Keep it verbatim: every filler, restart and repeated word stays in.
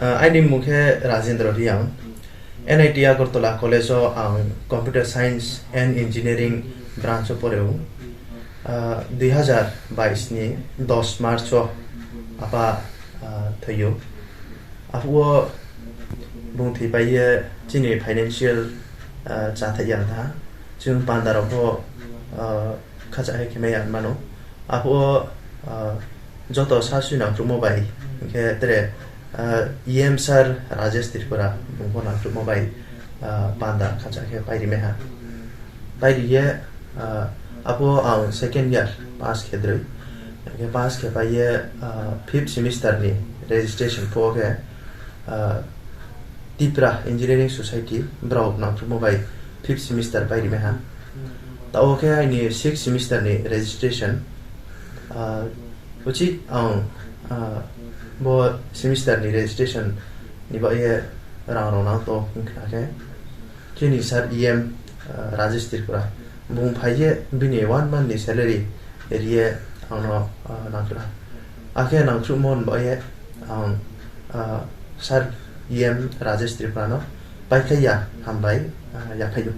Ah, aini mung khe Rajendra Riang. N I T Agartala College o ang Computer Science and Engineering branch o poreo. Ah, dui hazar bais ni dos March o apa, ah, thwio. Aphuru bung thwi pai ye chini financial, ah, cha thai yang tha. Chwng panda rok bo, ah, khacha hai khe maya mano. Aphuru, ah, joto sa sui nangkukmo bai, hwnkhe tere, ah, E M sir Rajesh Tripura bungbo nangkukmo bai, ah, panda khacha khe pairi meha. Pairi ye, ah, aphuru ang second year pass khe droi. Hwnkhe pass khe pai ye, ah, fifth semester ni registration pho khe, ah, Tipra Engineering Society borok nangkukmo bai fifth semester pairi meha. Tao khe aini sixth semester ni registration, ah, uchi ang, ah, bo semester ni registration ni bagwi rang rok nang to wngkha khe chini sir E M, ah, Rajesh Tripura bung phai ye bini one month ni salary riye angno, ah, nangkha. Akhe nangkukmo ni bagwi ang, ah, sir E M Rajesh Tripura no paikha ya hambai, ah, yaphaio.